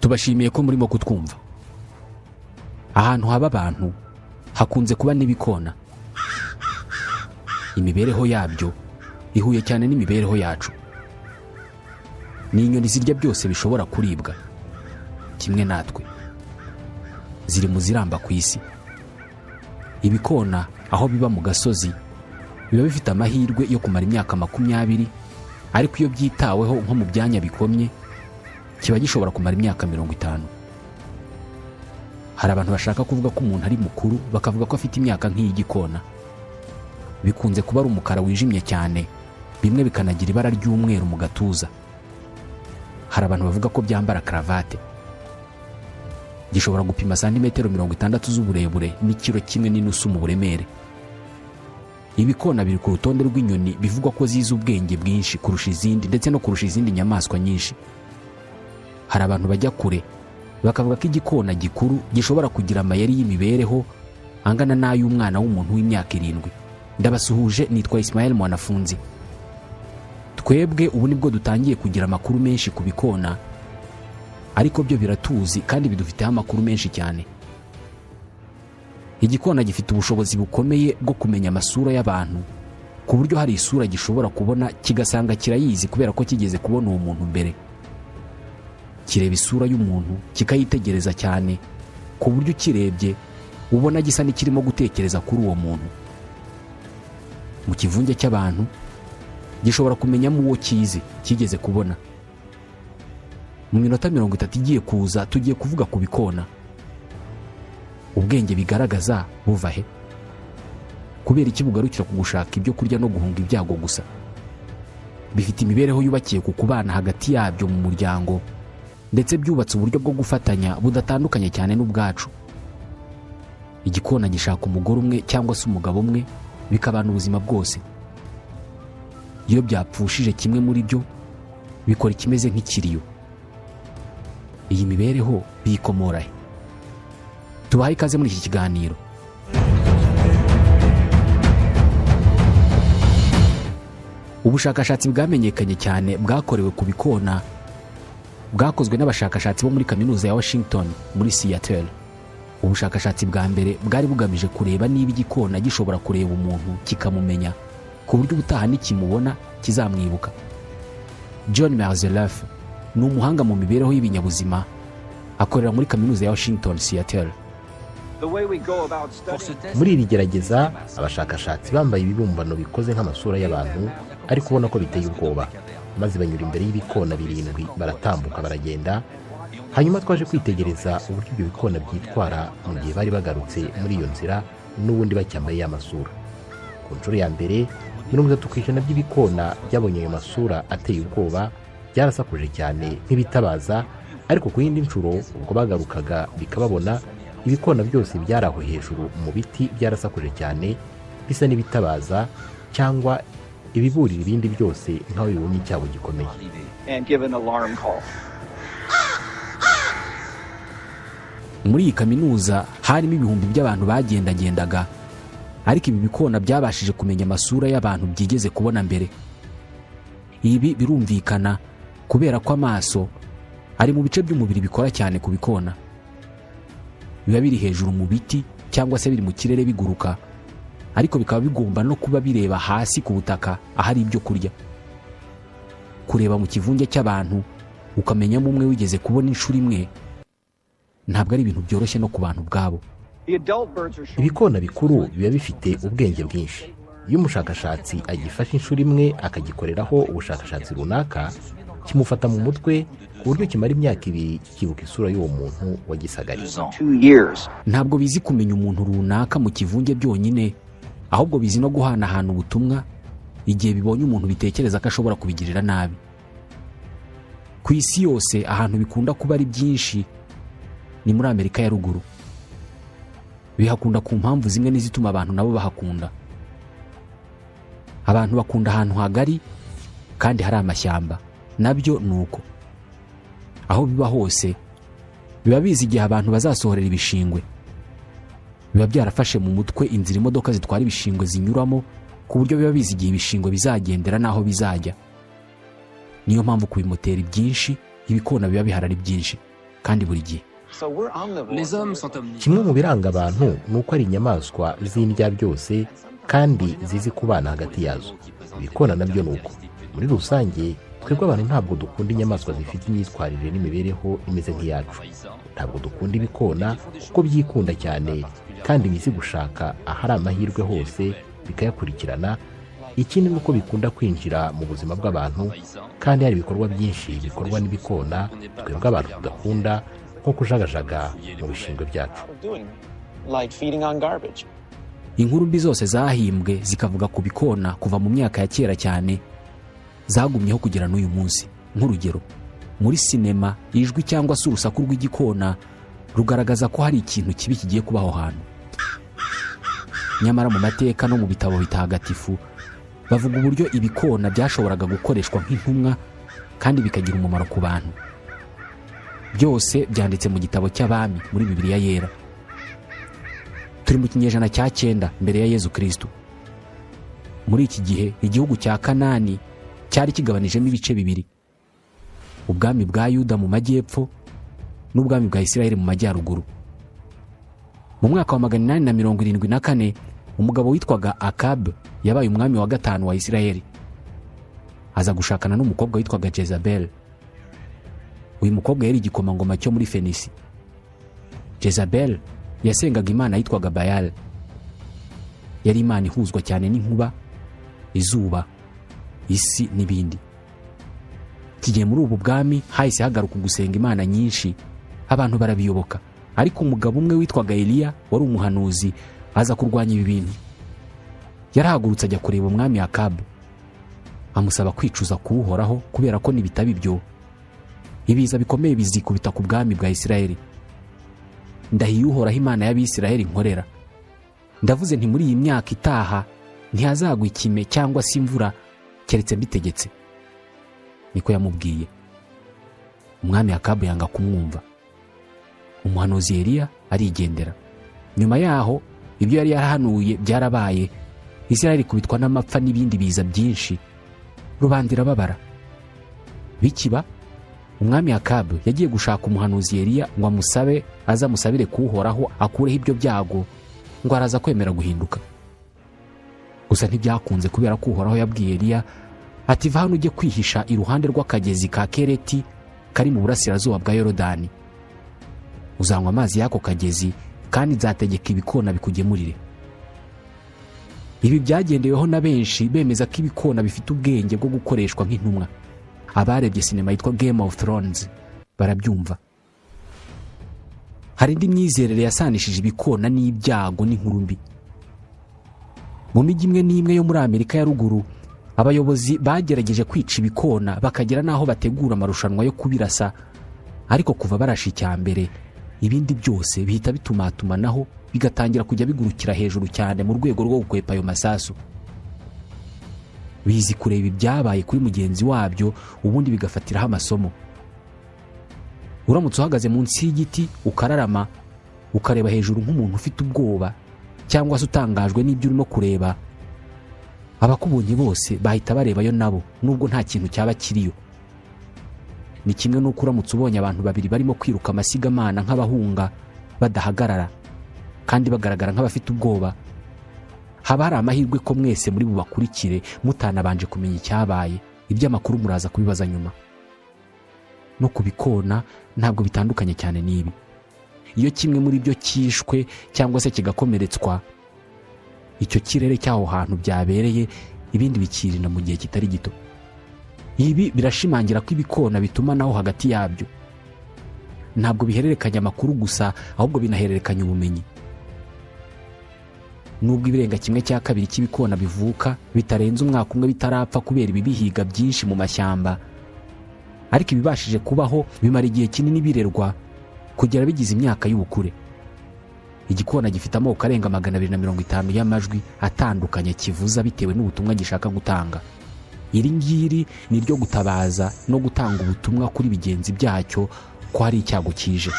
Tubashimiye ko murimo kutwumva. Ahantu haba abantu hakunze kuba n'ibikona. Imibereho yabyo ihuye cyane n'imibereho yacu. Ni inyoni zirya byose bishobora kuribwa kimwe natwe. Ziri mu ziramba ku isi. Ibikona aho biba mu gasozi biba bifite amahirwe yo kumara imyaka 20, ariko iyo byitaweho nko mu byanya bikomye kiba gishobora kumara imyaka 50. Hari abantu bashaka kuvuga ko umuntu ari mukuru bakavuga ko afite imyaka nk'iy'igikona. Bikunze kuba ari umukara wijimye cyane, bimwe bikanagira ibara ry'umweru mu gatuza. Hari abantu bavuga ko byambara karavate. Gishobora gupima santimetero 60 z'uburebure n'ikiro 1.5 mu buremere. Ibikona biri ku rutonde rw'inyoni bivugwa ko zizi ubwenge bwinshi kurusha izindi, ndetse no kurusha izindi nyamaswa nyinshi. Hari abantu bajya kure bakavuga ko igikona gikuru gishobora kugira amayeri y'imibereho angana n'ay'umwana w'umuntu w'imyaka 7. Ndabasuhuje, nitwa Ismael Mwanafunzi. Twebwe ubu nibwo dutangiye kugira amakuru menshi ku bikona, ariko byo biratuzi kandi bidufiteho amakuru menshi cyane. Igikona gifite ubushobozi bukomeye bwo kumenya amasura y'abantu, ku buryo hari isura gishobora kubona kigasanga kirayizi kubera ko kigeze kubona uwo muntu mbere. Kireba isura y'umuntu kikayitegereza cyane, ku buryo ukirebye ubona gisa n'ikirimo gutekereza kuri uwo muntu. Mu kivunge cy'abantu gishobora kumenyamo uwo kizi kigeze kubona. Mu minota 30 igiye kuza tugiye kuvuga ku bikona. Ubwenge bigaragaza buva he? Kubera iki bugarukira ku gushaka ibyo kurya no guhunga ibyago gusa? Bifite imibereho yubakiye ku kubana hagati yabyo mu muryango, ndetse byubatse uburyo bwo gufatanya budatandukanye cyane n'ubwacu. Igikona gishaka umugore umwe cyangwa se umugabo umwe, bikabana ubuzima bwose. Iyo byapfushije kimwe muri byo bikora ikimeze nk'ikiriyo. Iyi mibereho biyikomora he? Tubahaye ikaze muri iki kiganiro. Ubushakashatsi bwamenyekanye cyane bwakorewe ku bikona bwakozwe n'abashakashatsi bo muri Kaminuza ya Washington muri Seattle. Ubushakashatsi bwa mbere bwari bugamije kureba niba igikona gishobora kureba umuntu kikamumenya, ku buryo ubutaha nikimubona kizamwibuka. John Merzelef ni umuhanga mu mibereho y'ibinyabuzima, akorera muri Kaminuza ya Washington Seattle. Muri iri gerageza abashakashatsi bambaye ibibumbano bikoze nk'amasura y'abantu, ariko ubona ko biteye ubwoba, maze banyura imbere y'ibikona 7, baratambuka baragenda. Hanyuma twaje kwitegereza uburyo ibyo bikona byitwara mu gihe bari bagarutse muri iyo nzira n'ubundi bacyambaye ya masura. Ku nshuro ya mbere, 30% by'ibikona byabonye ayo masura ateye ubwoba byarasakuje cyane nk'ibitabaza, ariko ku yindi nshuro ubwo bagarukaga bikababona, ibikona byose byari aho hejuru mu biti byarasakuje cyane bisa n'ibitabaza cyangwa ibiburira ibindi byose nk'aho bibonye icyago gikomeye. Muri iyi kaminuza harimo ibihumbi by'abantu bagendagendaga, ariko ibi bikona byabashije kumenya amasura y'abantu byigeze kubona mbere. Ibi birumvikana kubera ko amaso ari mu bice by'umubiri bikora cyane ku bikona. Biba biri hejuru mu biti cyangwa se biri mu kirere biguruka, ariko bikaba bigomba no kuba bireba hasi ku butaka ahari ibyo kurya. Kureba mu kivunge cy'abantu ukamenyamo umwe wigeze kubona inshuro imwe ntabwo ari ibintu byoroshye no ku bantu ubwabo. Ibikona bikuru biba bifite ubwenge bwinshi. Iyo umushakashatsi agifashe inshuro imwe akagikoreraho ubushakashatsi runaka, kimufata mu mutwe ku buryo kimara imyaka 2 kikibuka isura y'uwo muntu wagisagariye. Ntabwo bizi kumenya umuntu runaka mu kivunge byonyine, ahubwo bizi no guhanahana ubutumwa igihe bibonye umuntu bitekereza ko ashobora kubigirira nabi. Ku isi yose ahantu bikunda kuba ari byinshi ni muri Amerika ya Ruguru. Bihakunda ku mpamvu zimwe n'izituma abantu nabo bahakunda. Abantu bakunda ahantu hagari kandi hari amashyamba, nabyo ni uko. Aho biba hose biba bizi igihe abantu bazasohorera ibishingwe. Biba byarafashe mu mutwe inzira imodoka zitwara ibishingwe zinyuramo, ku buryo biba bizi igihe ibishingwe bizagendera n'aho bizajya. Niyo mpamvu ku bimoteri byinshi ibikona biba bihari ari byinshi. Kandi buri gihe Kimwe mu biranga abantu ni uko ari inyamaswa z'indya byose kandi zizi kubana hagati yazo. Ibikona nabyo ni uko. Muri rusange, twebwe abantu ntabwo dukunda inyamaswa zifite imyitwarire n'imibereho imeze nk'iyacu. Ntabwo dukunda ibikona kuko byikunda cyane kandi bizi gushaka ahari amahirwe hose bikayakurikirana. Ikindi ni uko bikunda kwinjira mu buzima bw'abantu, kandi hari ibikorwa byinshi bikorwa n'ibikona twebwe abantu tudakunda, nko kujagajaga mu bishingwe byacu. Inkuru mbi zose zahimbwe zikavuga ku bikona kuva mu myaka ya kera cyane zagumyeho kugera n'uyu munsi. Nk'urugero, muri sinema ijwi cyangwa se urusaku rw'igikona rugaragaza ko hari ikintu kibi kigiye kuba aho hantu. Nyamara mu mateka no mu bitabo bitagatifu bavuga uburyo ibikona byashoboraga gukoreshwa nk'intumwa kandi bikagira umumaro ku bantu. Byose byanditse mu gitabo cy'Abami muri Bibiliya Yera. Turi mu kinyejana cya 9 mbere ya Yezu Kristo. Muri iki gihe igihugu cya Kanani cyari kigabanijemo ibice bibiri: ubwami bwa Yuda mu majyepfo n'ubwami bwa Isirayeli mu majyaruguru. Mu mwaka wa 874 umugabo witwaga Akab yabaye umwami wa 5 wa Isirayeli. Aza gushakana n'umukobwa witwaga Jezabel. Uyu mukobwa yari igikomangoma cyo muri Fenisi. Jezabel yasengaga imana yitwaga Bayal. Yari imana ihuzwa cyane n'inkuba, izuba, isi n'ibindi. Kigiye muri ubu bwami hahise hagaruka gusenga imana nyinshi, abantu barabiyoboka. Ariko umugabo umwe witwaga Eliya wari umuhanuzi aza kurwanya ibi bintu. Yarahagurutse ajya kureba umwami Akab, amusaba kwicuza kuwuhoraho kubera ko nibitaba ibyo ibiza bikomeye bizikubita ku bwami bwa Isirayeli. Ndahiye Uhoraho Imana y'Abisirayeli nkorera, ndavuze nti muri iyi myaka itaha ntihazagwa ikime cyangwa se imvura keretse mbitegetse. Niko yamubwiye. Umwami Akabu yanga kumwumva. Umuhanuzi Eliya arigendera. Nyuma yaho ibyo yari yarahanuye byarabaye. Isirayeli kubitwa n'amapfa n'ibindi biza byinshi, rubanda irababara. Bikiba, umwami Akabu yagiye gushaka umuhanuzi Eliya ngo amusabe azamusabire kuwuhoraho akureho ibyo byago, ngo araza kwemera guhinduka. Gusa ntibyakunze kubera ko Uhoraho yabwiye Eliya ati: "Va hano ujye kwihisha iruhande rw'akagezi ka Kereti kari mu burasirazuba bwa Yorodani. Uzanywa amazi y'ako kagezi kandi nzategeka ibikona bikugemurire." Ibi byagendeweho na benshi bemeza ko ibikona bifite ubwenge bwo gukoreshwa nk'intumwa. Abarebye sinema yitwa Game of Thrones barabyumva. Hari indi myizerere yasanishije ibikona n'ibyago n'inkuru mbi. Mu mijyi imwe n'imwe yo muri Amerika ya ruguru, abayobozi bagerageje kwica ibikona bakagera n'aho bategura amarushanwa yo kubirasa, ariko kuva barashe icya mbere ibindi byose bihita bitumatumanaho bigatangira kujya bigurukira hejuru cyane mu rwego rwo gukwepa ayo masasu. Bizi kureba ibyabaye kuri mugenzi wabyo ubundi bigafatiraho amasomo. Uramutse uhagaze munsi y'igiti ukararama ukareba hejuru nk'umuntu ufite ubwoba cyangwa se utangajwe n'ibyo urimo kureba, abakubonye bose bahita barebayo nabo nubwo nta kintu cyaba kiriyo. Ni kimwe n'uko uramutse ubonye abantu babiri barimo kwiruka amasigamana nk'abahunga badahagarara kandi bagaragara nk'abafite ubwoba, haba hari amahirwe ko mwese muri bubakurikire mutanabanje kumenya icyabaye. Iby'amakuru muraza kubibaza nyuma. No kubikona ntabwo bitandukanye cyane n'ibi. Iyo kimwe muri byo cyishwe cyangwa se kigakomeretswa, icyo kirere cy'aho hantu byabereye ibindi bikirinda mu gihe kitari gito. Ibi birashimangira ko ibikona bituma naho hagati yabyo. Ntabwo bihererekanya amakuru gusa, ahubwo binahererekanya ubumenyi. Nubwo ibirenga 1/2 cy'ibikona bivuka bitarenze umwaka umwe bitarapfa kubera ibibihiga byinshi mu mashyamba, ariko ibibashije kubaho bimara igihe kinini birerwa kugera bigize imyaka y'ubukure. Igikona gifite amoko arenga 250 y'amajwi atandukanye kivuza bitewe n'ubutumwa gishaka gutanga. Iri ngiri ni ryo gutabaza no gutanga ubutumwa kuri bigenzi byacyo ko hari icyago kije.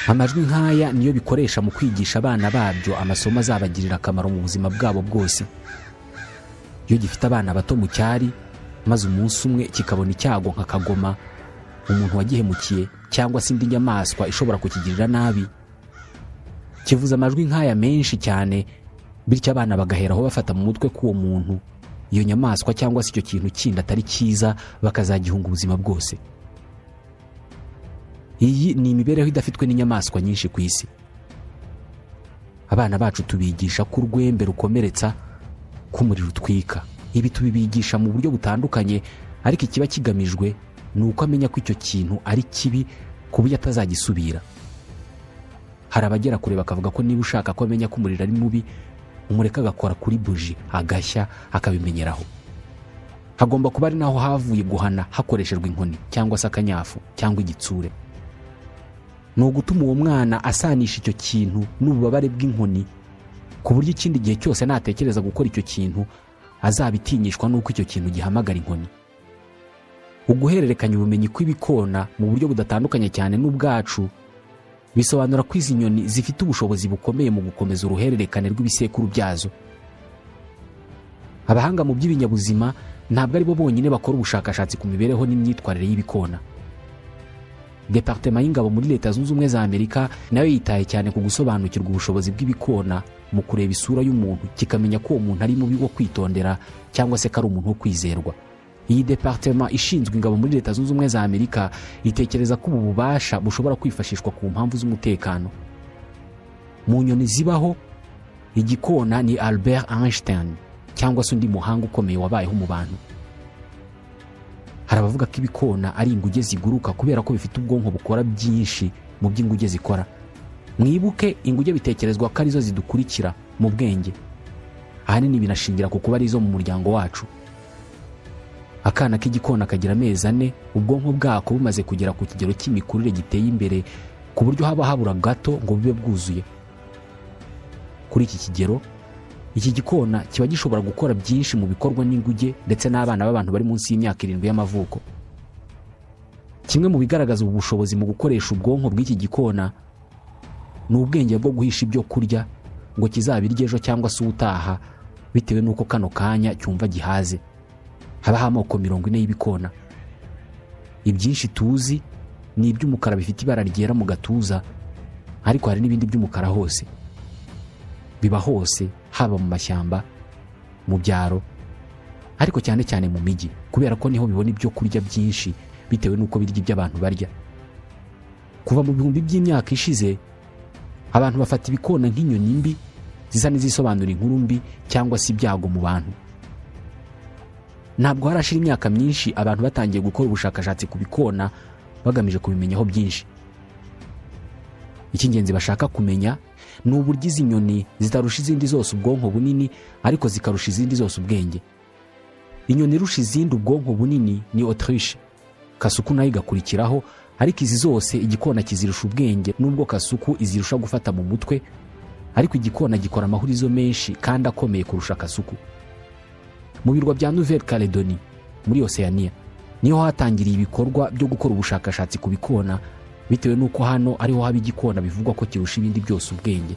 Amajwi nk'aya niyo bikoresha mu kwigisha abana babyo amasomo azabagirira akamaro mu buzima bwabo bwose. Iyo gifite abana bato mu cyari, maze umunsi umwe kikabona icyago nka kagoma, Umuntu wagihemukiye cyangwa se indi nyamaswa ishobora kukigirira nabi, kivuza amajwi nk'aya menshi cyane, bityo abana bagaheraho bafata mu mutwe ko uwo muntu, iyo nyamaswa cyangwa se icyo kintu kindi atari cyiza, bakazagihunga ubuzima bwose. Iyi ni imibereho idafitwe n'inyamaswa nyinshi ku isi. Abana bacu tubigisha ko urwembe rukomeretsa, ko umuriro utwika. Ibi tubibigisha mu buryo butandukanye, ariko ikiba kigamijwe ni uko amenya ko icyo kintu ari kibi ku buryo atazagisubira. Hari abagera kure bakavuga ko niba ushaka ko amenya ko umuriro ari mubi, umureka agakora kuri buji agashya, akabimenyeraho. Hagomba kuba ari naho havuye guhana hakoreshejwe inkoni cyangwa se akanyafu cyangwa igitsure. Ni ugutuma uwo mwana asanisha icyo kintu n'ububabare bw'inkoni, ku buryo ikindi gihe cyose natekereza gukora icyo kintu azabitinyishwa n'uko icyo kintu gihamagara inkoni. Uguhererekanya ubumenyi kw'ibikona mu buryo budatandukanye cyane n'ubwacu bisobanura ko izi nyoni zifite ubushobozi bukomeye mu gukomeza uruhererekane rw'ibisekuru byazo. Abahanga mu by'ibinyabuzima ntabwo ari bo bonyine bakora ubushakashatsi ku mibereho n'imyitwarire y'ibikona. Departema y'ingabo muri Leta Zunze Ubumwe za Amerika nayo yitaye cyane ku gusobanukirwa ubushobozi bw'ibikona mu kureba isura y'umuntu, kikamenya ko uwo muntu ari mubi wo kwitondera cyangwa se ko ari umuntu wo kwizerwa. Iyi departema ishinzwe ingabo muri Leta Zunze Ubumwe za Amerika itekereza ko ubu bubasha bushobora kwifashishwa ku mpamvu z'umutekano. Mu nyoni zibaho, igikona ni Albert Einstein cyangwa se undi muhanga ukomeye wabayeho mu bantu. Hari abavuga ko ibikona ari inguge ziguruka kubera ko bifite ubwonko bukora byinshi mu by'inguge zikora. Mwibuke, inguge bitekerezwa ko arizo zidukurikira mu bwenge, ahanini binashingira ku kuba arizo mu muryango wacu. Akana k'igikona kagira amezi 4 ubwonko bwako bumaze kugera ku kigero cy'imikurire giteye imbere, ku buryo haba habura gato ngo bube bwuzuye. Kuri iki kigero, iki gikona kiba gishobora gukora byinshi mu bikorwa n'inguge ndetse n'abana b'abantu bari munsi y'imyaka 7 y'amavuko. Kimwe mu bigaragaza ubu bushobozi mu gukoresha ubwonko bw'iki gikona ni ubwenge bwo guhisha ibyo kurya ngo kizabirye ejo cyangwa se ubutaha, bitewe n'uko kano kanya cyumva gihaze. Habaho amoko 40 y'ibikona. Ibyinshi tuzi ni iby'umukara bifite ibara ryera mu gatuza, ariko hari n'ibindi by'umukara hose. Biba hose, haba mu mashyamba, mu byaro, ariko cyane cyane mu mijyi, kubera ko niho bibona ibyo kurya byinshi bitewe n'uko birya ibyo abantu barya. Kuva mu bihumbi by'imyaka ishize, abantu bafata ibikona nk'inyoni mbi zisa n'izisobanura inkuru mbi cyangwa se ibyago mu bantu. Ntabwo harashira imyaka myinshi abantu batangiye gukora ubushakashatsi ku bikona bagamije kubimenyaho byinshi. Icy'ingenzi bashaka kumenya ni uburyo izi nyoni zitarusha izindi zose ubwonko bunini, ariko zikarusha izindi zose ubwenge. Inyoni irusha izindi ubwonko bunini ni autruche, kasuku nayo igakurikiraho, ariko izi zose igikona kizirusha ubwenge, nubwo kasuku izirusha gufata mu mutwe, ariko igikona gikora amahurizo menshi kandi akomeye kurusha kasuku. Mu birwa bya Nouvelle-Calédonie muri Oceania niho hatangiriye ibikorwa byo gukora ubushakashatsi ku bikona, bitewe n'uko hano ariho haba igikona bivugwa ko kirusha ibindi byose ubwenge.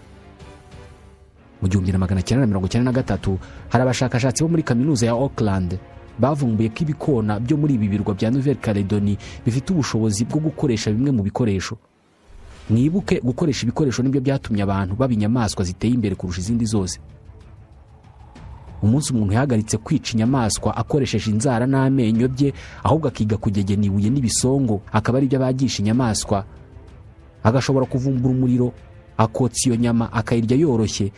Mu 1993 hari abashakashatsi bo muri kaminuza ya Auckland bavumbuye ko ibikona byo muri ibi birwa bya Nouvelle-Calédonie bifite ubushobozi bwo gukoresha bimwe mu bikoresho. Mwibuke, gukoresha ibikoresho nibyo byatumye abantu baba inyamaswa ziteye imbere kurusha izindi zose. Umunsi umuntu yahagaritse kwica inyamaswa akoresheje inzara n'amenyo bye, ahubwo akiga kugegena ibuye n'ibisongo, akaba aribyo abagisha inyamaswa, agashobora kuvumbura umuriro akotsa iyo nyama akayirya yoroshye,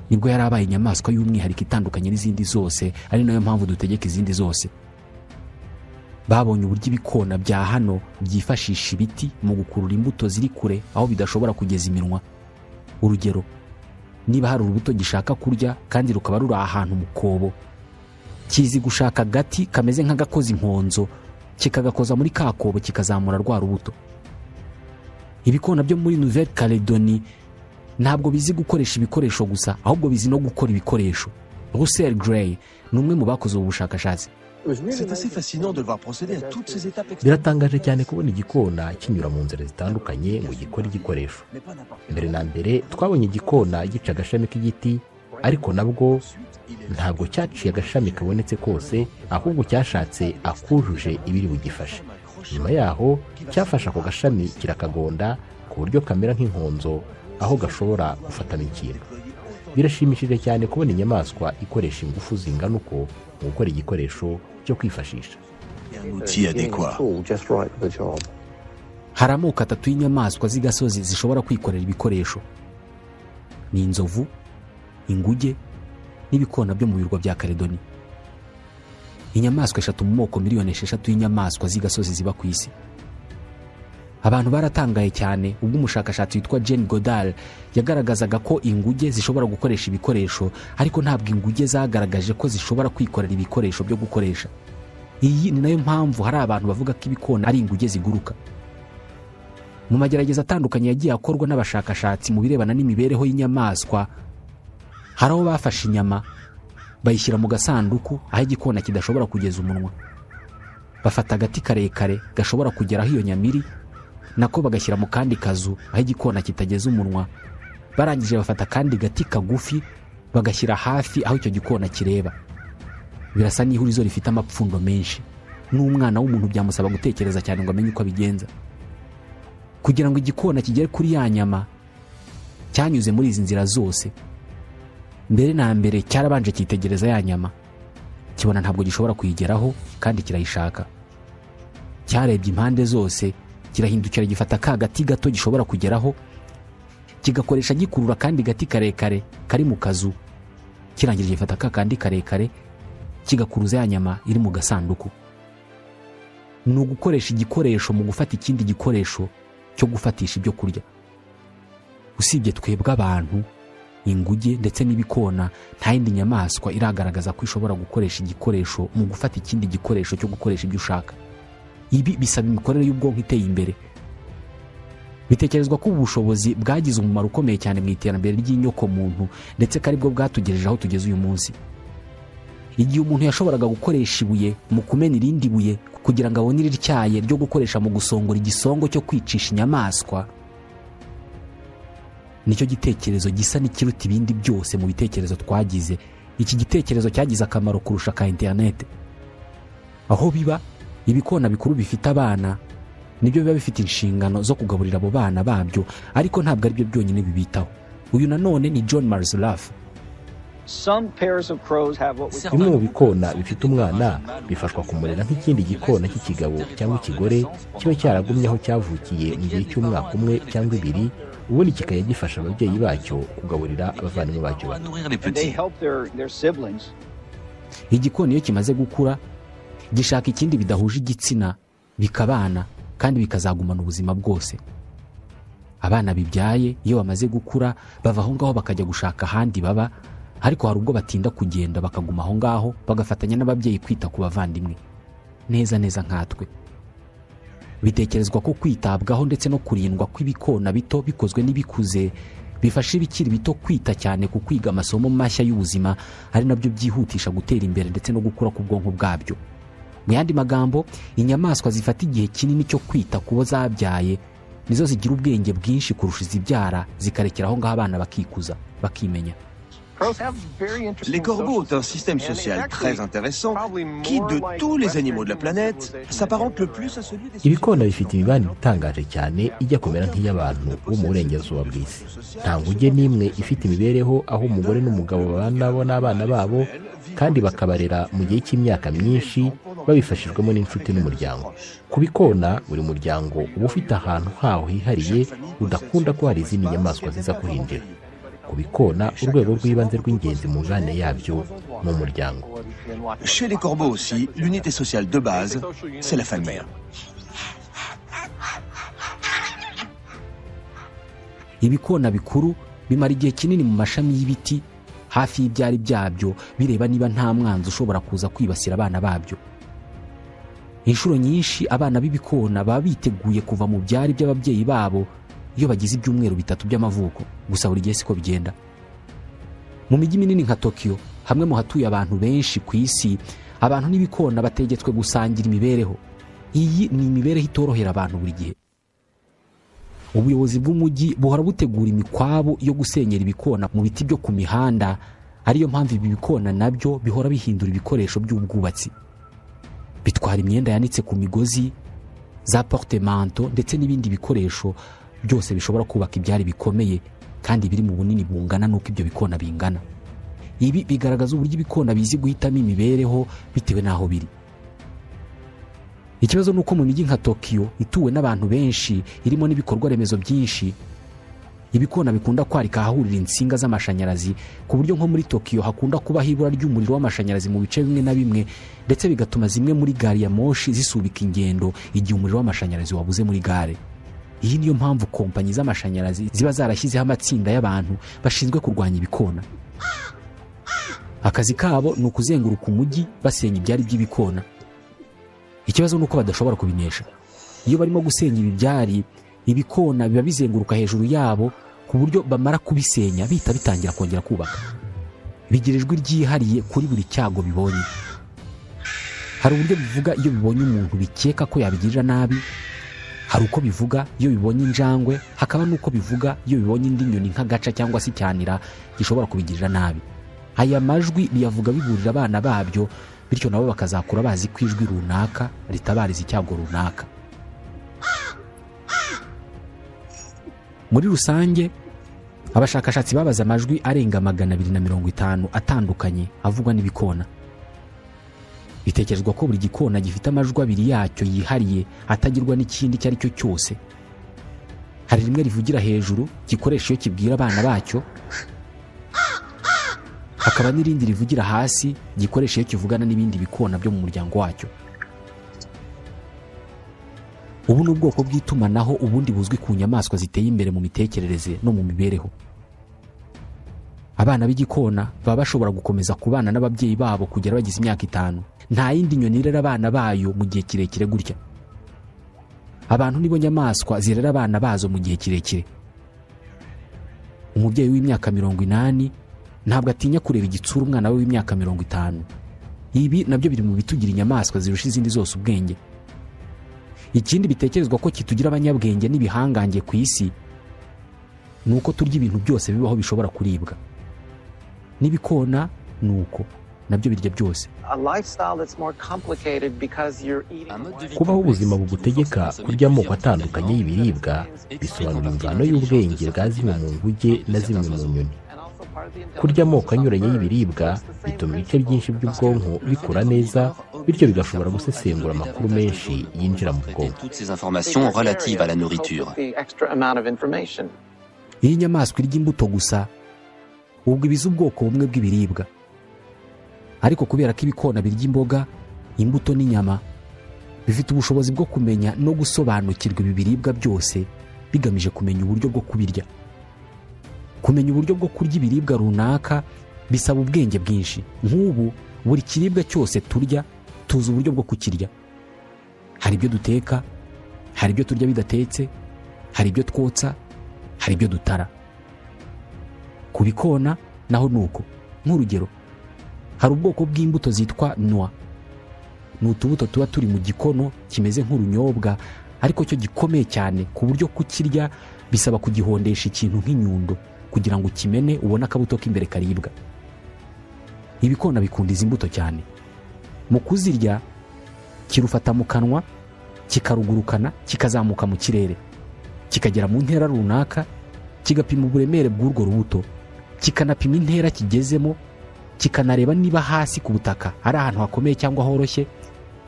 nibwo yari abaye inyamaswa y'umwihariko itandukanye n'izindi zose, ari nayo mpamvu dutegeka izindi zose. Babonye uburyo ibikona bya hano byifashisha ibiti mu gukurura imbuto ziri kure aho bidashobora kugeza iminwa. Urugero, niba hari urubuto gishaka kurya kandi rukaba ruri ahantu mu kobo, kizi gushaka agati kameze nk'agakoza inkonzo, kikagakoza muri ka kobo, kikazamura rwa rubuto. Ibikona byo muri Nouvelle-Calédonie ntabwo bizi gukoresha ibikoresho gusa, ahubwo bizi no gukora ibikoresho. Russell Gray ni umwe mu bakoze ubu bushakashatsi. C'est assez fascinant de le voir procéder à toutes ces étapes. Biratangaje cyane kubona igikona kinyura mu nzira zitandukanye ngo gikore igikoresho. Mbere na mbere twabonye igikona gica agashami k'igiti, ariko nabwo ntabwo cyaciye agashami kabonetse kose, ahubwo cyashatse akujuje ibiri bugifashe. Nyuma yaho cyafashe ako gashami kirakagonda ku buryo kamera nk'inkonzo aho gashobora gufatamo ikintu. Birashimishije cyane kubona inyamaswa ikoresha ingufu zingana uko mu gukora igikoresho cyo kwifashisha. Un outil adéquat. Hari amoko atatu y'inyamaswa z'igasozi zishobora kwikorera ibikoresho: ni inzovu, inguge n'ibikona byo mu birwa bya Kaledoni. Inyamaswa eshatu mu moko 6 miliyoni y'inyamaswa z'igasozi ziba ku isi. Abantu baratangaye cyane ubwo umushakashatsi witwa Jane Goodall yagaragazaga ko inguge zishobora gukoresha ibikoresho, ariko ntabwo inguge zagaragaje ko zishobora kwikorera ibikoresho byo gukoresha. Iyi ni nayo mpamvu hari abantu bavuga ko ibikona ari inguge ziguruka. Mu magerageza atandukanye yagiye akorwa n'abashakashatsi mu birebana n'imibereho y'inyamaswa, hari aho bafashe inyama bayishyira mu gasanduku aho igikona kidashobora kugeza umunwa, bafata agati karekare gashobora kugera aho iyo nyama iri, nako bagashyira mu kandi kazu aho igikona kitageza umunwa. Barangije bafata akandi gati kagufi bagashyira hafi aho icyo gikona kireba. Birasa n'ihurizo rifite amapfundo menshi, n'umwana w'umuntu byamusaba gutekereza cyane ngo amenye uko abigenza kugira ngo igikona kigere kuri ya nyama. Cyanyuze muri izi nzira zose. Mbere na mbere cyarabanje cyitegereza ya nyama, kibona ntabwo gishobora kuyigeraho kandi kirayishaka. Cyarebye impande zose, kirahindukira, gifata ka gati gato gishobora kugeraho, kigakoresha gikurura akandi gati karekare kari mu kazu. Kirangije gifata ka kandi karekare, kigakuruza ya nyama iri mu gasanduku. Ni ugukoresha igikoresho mu gufata ikindi gikoresho cyo gufatisha ibyo kurya. Usibye twebwe abantu, inguge ndetse n'ibikona, nta yindi nyamaswa iragaragaza ko ishobora gukoresha igikoresho mu gufata ikindi gikoresho cyo gukoresha ibyo ushaka. Ibi bisaba imikorere y'ubwonko iteye imbere. Bitekerezwa ko ubu bushobozi bwagize umumaro ukomeye cyane mu iterambere ry'inyokomuntu, ndetse ko aribwo bwatugejeje aho tugeze uyu munsi. Igihe umuntu yashoboraga gukoresha ibuye mu kumena irindi buye kugira ngo abone irityaye ryo gukoresha mu gusongora igisongo cyo kwicisha inyamaswa, nicyo gitekerezo gisa n'ikiruta ibindi byose mu bitekerezo twagize. Iki gitekerezo cyagize akamaro kurusha ka interinete. Aho biba ibikona bikuru bifite abana, nibyo biba bifite inshingano zo kugaburira abo bana babyo, ariko ntabwo ari byo byonyine bibitaho. Uyu nanone ni John Marzluff. Bimwe mu bikona bifite umwana bifashwa kumurera nk'ikindi gikona cy'ikigabo cyangwa ikigore kiba cyaragumye aho cyavukiye mu gihe cy'umwaka umwe cyangwa ibiri, ubundi kikajya gifasha ababyeyi bacyo kugaburira abavandimwe bacyo bato. Nourrir les petits. Igikona iyo kimaze gukura gishaka ikindi bidahuje igitsina, bikabana kandi bikazagumana ubuzima bwose. Abana bibyaye iyo bamaze gukura bava aho ngaho bakajya gushaka ahandi baba, ariko hari ubwo batinda kugenda, bakaguma aho ngaho bagafatanya n'ababyeyi kwita ku bavandimwe, neza neza nkatwe. Bitekerezwa ko kwitabwaho ndetse no kurindwa kw'ibikona bito bikozwe n'ibikuze bifasha ibikiri bito kwita cyane ku kwiga amasomo mashya y'ubuzima, ari nabyo byihutisha gutera imbere ndetse no gukura k'ubwonko bwabyo. Mu yandi magambo, inyamaswa zifata igihe kinini cyo kwita ku bo zabyaye nizo zigira ubwenge bwinshi kurusha izibyara zikarekera aho ngaho abana bakikuza, bakimenya. Les corbeaux ont un système social très intéressant qui, de tous les animaux de la planète, s'apparente le plus à celui des Ibikona bifite imibanire itangaje cyane ijya kumera nk'iy'abantu bo mu burengerazuba bw'isi. Nta nguge n'imwe ifite imibereho aho umugore n'umugabo babana bo n'abana babo kandi bakabarera mu gihe cy'imyaka myinshi babifashijwemo n'inshuti n'umuryango. Ku bikona, buri muryango uba ufite ahantu hawo hihariye udakunda ko hari izindi nyamaswa ziza kuhinjira. Ku bikona, urwego rw'ibanze rw'ingenzi mu mibanire yabyo ni umuryango. Chez les corbeaux aussi, l'unité sociale de base, c'est la famille. Ibikona bikuru bimara igihe kinini mu mashami y'ibiti hafi y'ibyari byabyo, bireba niba nta mwanzi ushobora kuza kwibasira abana babyo. Inshuro nyinshi abana b'ibikona baba biteguye kuva mu byari by'ababyeyi babo iyo bagize ibyumweru 3 by'amavuko. Gusa buri gihe siko bigenda. Mu mijyi minini nka Tokiyo, hamwe mu hatuye abantu benshi ku isi, abantu n'ibikona bategetswe gusangira imibereho. Iyi ni imibereho itorohera abantu buri gihe. Ubuyobozi bw'umujyi buhora butegura imikwabu yo gusenyera ibikona mu biti byo ku mihanda, ariyo mpamvu ibi bikona nabyo bihora bihindura ibikoresho by'ubwubatsi, bitwara imyenda yanitse ku migozi. za portemanteau ndetse n'ibindi bikoresho byose bishobora kubaka ibyari bikomeye kandi biri mu bunini bungana n'uko ibyo bikona bingana. Ibi bigaragaza uburyo ibikona bizi guhitamo imibereho bitewe n'aho biri. Ikibazo ni uko mu mijyi nka Tokiyo ituwe n'abantu benshi, irimo n'ibikorwa remezo byinshi, ibikona bikunda kwarika ahahurira insinga z'amashanyarazi, ku buryo nko muri Tokiyo hakunda kubaho ibura ry'umuriro w'amashanyarazi mu bice bimwe na bimwe, ndetse bigatuma zimwe muri gari ya moshi zisubika ingendo igihe umuriro w'amashanyarazi wabuze muri gare. Iyi niyo mpamvu kompanyi z'amashanyarazi ziba zarashyizeho amatsinda y'abantu bashinzwe kurwanya ibikona. Akazi kabo ni ukuzenguruka umujyi basenya ibyari by'ibikona. Ikibazo ni uko badashobora kubinesha. Iyo barimo gusenya ibi byari, ibikona biba bizenguruka hejuru yabo, ku buryo bamara kubisenya bihita bitangira kongera kubaka. Bigira ijwi ryihariye kuri buri cyago bibonye. Hari uburyo bivuga iyo bibonye umuntu bikeka ko yabigirira nabi, hari uko bivuga iyo bibonye injangwe, hakaba n'uko bivuga iyo bibonye indi nyoni nk'agaca cyangwa se icyanira gishobora kubigirira nabi. Aya majwi biyavuga biburira abana babyo, bityo nabo bakazakura bazi ko ijwi runaka ritabariza icyago runaka. Muri rusange, abashakashatsi babaze amajwi arenga 250 atandukanye avugwa n'ibikona. Bitekerezwa ko buri gikona gifite amajwi abiri yacyo yihariye atagirwa n'ikindi icyo ari cyo cyose. Hari rimwe rivugira hejuru gikoresha iyo kibwira abana bacyo, hakaba n'irindi rivugira hasi gikoresha iyo kivugana n'ibindi bikona byo mu muryango wacyo. Ubu ni ubwoko bw'itumanaho ubundi buzwi ku nyamaswa ziteye imbere mu mitekerereze no mu mibereho. Abana b'igikona baba bashobora gukomeza kubana n'ababyeyi babo kugera bagize imyaka 5. Nta yindi nyoni irera abana bayo mu gihe kirekire gutya. Abantu nibo nyamaswa zirera abana bazo mu gihe kirekire. Umubyeyi w'imyaka 80 ntabwo atinya kureba igitsura umwana we w'imyaka 50. Ibi nabyo biri mu bitugira inyamaswa zirusha izindi zose ubwenge. Ikindi bitekerezwa ko kitugira abanyabwenge n'ibihangange ku isi ni uko turya ibintu byose bibaho bishobora kuribwa. N'ibikona ni uko nabyo birya byose. Kubaho ubuzima bugutegeka kurya amoko atandukanye y'ibiribwa bisobanura imvano y'ubwenge bwa zimwe mu nguge na zimwe mu nyoni. Kurya amoko anyuranye y'ibiribwa bituma ibice byinshi by'ubwonko bikura neza, bityo bigashobora gusesengura amakuru menshi yinjira mu bwonko. Iyo inyamaswa irya imbuto gusa, ubwo ibiza ubwoko bumwe bw'ibiribwa. Ariko kubera ko ibikona birya imboga, imbuto n'inyama, bifite ubushobozi bwo kumenya no gusobanukirwa ibi biribwa byose bigamije kumenya uburyo bwo kubirya. Kumenya uburyo bwo kurya ibiribwa runaka bisaba ubwenge bwinshi. Nk'ubu buri kiribwa cyose turya tuzi uburyo bwo kukirya. Hari ibyo duteka, hari ibyo turya bidatetse, hari ibyo twotsa, hari ibyo dutara. Ku bikona naho nuko. Nk'urugero, hari ubwoko bw'imbuto zitwa noix. Ni utubuto tuba turi mu gikono kimeze nk'urunyobwa, ariko cyo gikomeye cyane ku buryo kukirya bisaba kugihondesha ikintu nk'inyundo kugira ngo ukimene ubone akabuto k'imbere karibwa. Ibikona bikunda izi mbuto cyane. Mu kuzirya kirufata mu kanwa, kikarugurukana, kikazamuka mu kirere, kikagera mu ntera runaka, kigapima uburemere bw'urwo rubuto, kikanapima intera kigezemo, kikanareba niba hasi ku butaka ari ahantu hakomeye cyangwa horoshye.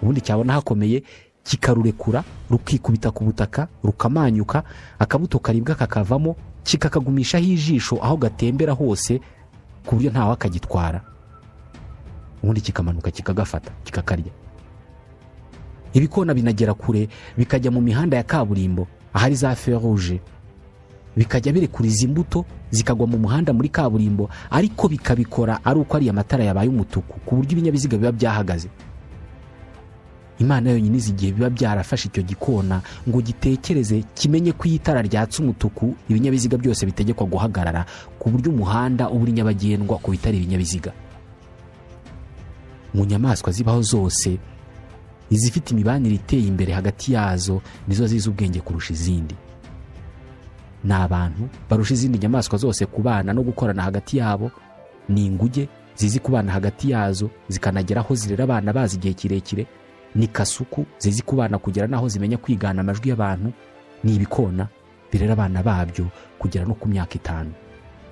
Ubundi cyabona hakomeye kikarurekura, rukikubita ku butaka, rukamanyuka, akabuto karibwa kakavamo, kikakagumishaho ijisho aho gatembera hose ku buryo ntawe akagitwara. Ubundi kikamanuka kikagafata kikakarya. Ibikona binagera kure bikajya mu mihanda ya kaburimbo ahari za feu rouge, bikajya birekuriza imbuto zikagwa mu muhanda muri kaburimbo, ariko bikabikora ari uko ari amatara yabaye umutuku ku buryo ibinyabiziga biba byahagaze. Imana yonyine izi igihe biba byarafashe icyo gikona ngo gitekereze kimenye ko itara ryatse umutuku ibinyabiziga byose bitegekwa guhagarara, ku buryo umuhanda uba uri nyabagendwa ku bitari ibinyabiziga. Mu nyamaswa zibaho zose, izifite imibanire iteye imbere hagati yazo nizo zizi ubwenge kurusha izindi. Ni abantu barusha izindi nyamaswa zose kubana no gukorana hagati yabo. Ni inguge zizi kubana hagati yazo zikanagera aho zirera abana bazi igihe kirekire. Ni kasuku zizi kubana kugera n'aho zimenya kwigana amajwi y'abantu. Ni ibikona birera abana babyo kugera no ku myaka 5.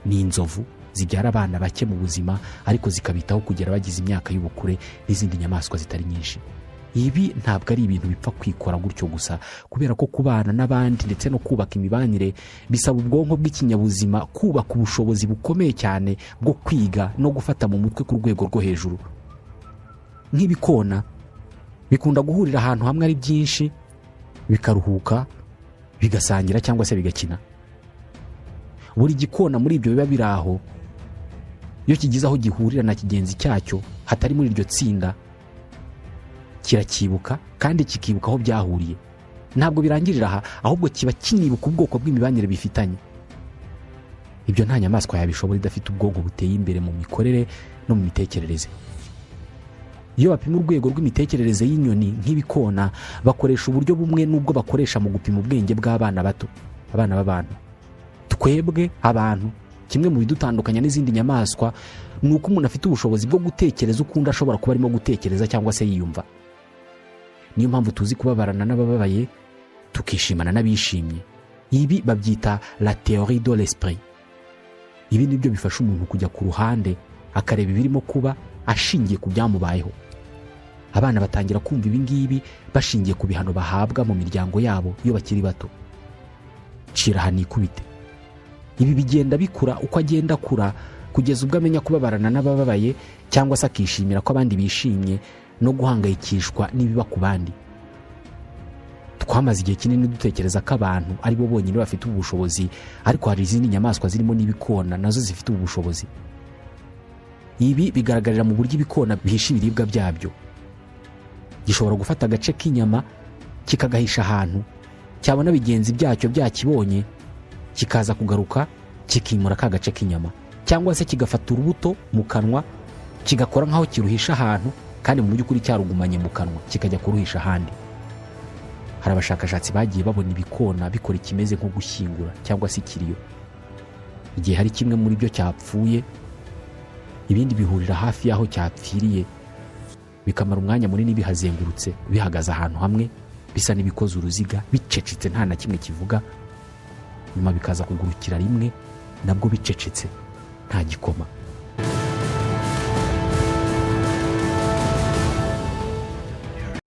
Ni inzovu zibyara abana bake mu buzima, ariko zikabitaho kugera bagize imyaka y'ubukure, n'izindi nyamaswa zitari nyinshi. Ibi ntabwo ari ibintu bipfa kwikora gutyo gusa, kubera ko kubana n'abandi ndetse no kubaka imibanire bisaba ubwonko bw'ikinyabuzima kubaka ubushobozi bukomeye cyane bwo kwiga no gufata mu mutwe ku rwego rwo hejuru. Nk'ibikona bikunda guhurira ahantu hamwe ari byinshi, bikaruhuka, bigasangira cyangwa se bigakina. Buri gikona muri ibyo biba biri aho, iyo kigize aho gihurira na kigenzi cyacyo hatari muri iryo tsinda, kirakibuka kandi kikibuka aho byahuriye. Ntabwo birangirira aha, ahubwo kiba kinibuka ubwoko bw'imibanire bifitanye. Ibyo nta nyamaswa yabishobora idafite ubwonko buteye imbere mu mikorere no mu mitekerereze. Iyo bapima urwego rw'imitekerereze y'inyoni nk'ibikona, bakoresha uburyo bumwe n'ubwo bakoresha mu gupima ubwenge bw'abana bato, abana b'abantu. Twebwe abantu, kimwe mu bidutandukanya n'izindi nyamaswa ni uko umuntu afite ubushobozi bwo gutekereza uko undi ashobora kuba arimo gutekereza cyangwa se yiyumva. Niyo mpamvu tuzi kubabarana n'abababaye, tukishimana n'abishimye. Ibi babyita la théorie de l'esprit. Ibi nibyo bifasha umuntu kujya ku ruhande akareba ibirimo kuba ashingiye ku byamubayeho. Abana batangira kumva ibi ngibi bashingiye ku bihano bahabwa mu miryango yabo iyo bakiri bato. Cira aha nikubite. Ibi bigenda bikura uko agenda akura, kugeza ubwo amenya kubabarana n'abababaye cyangwa se akishimira ko abandi bishimye, no guhangayikishwa n'ibiba ku bandi. Twamaze igihe kinini dutekereza ko abantu ari bo bonyine bafite ubu bushobozi, ariko hari izindi nyamaswa zirimo n'ibikona nazo zifite ubu bushobozi. Ibi bigaragarira mu buryo ibikona bihisha ibiribwa byabyo. Gishobora gufata agace k'inyama kikagahisha ahantu, cyabona bigenzi byacyo byakibonye kikaza kugaruka kikimura ka gace k'inyama, cyangwa se kigafata urubuto mu kanwa kigakora nk'aho kiruhisha ahantu, kandi mu by'ukuri cyarugumanye mu kanwa kikajya kuruhisha ahandi. Hari abashakashatsi bagiye babona ibikona bikora ikimeze nko gushyingura cyangwa se ikiriyo. Igihe hari kimwe muri byo cyapfuye, ibindi bihurira hafi y'aho cyapfiriye, bikamara umwanya munini bihazengurutse, bihagaze ahantu hamwe, bisa n'ibikoze uruziga, bicecetse, nta na kimwe kivuga. Nyuma bikaza kugurukira rimwe, nabwo bicecetse, nta gikoma.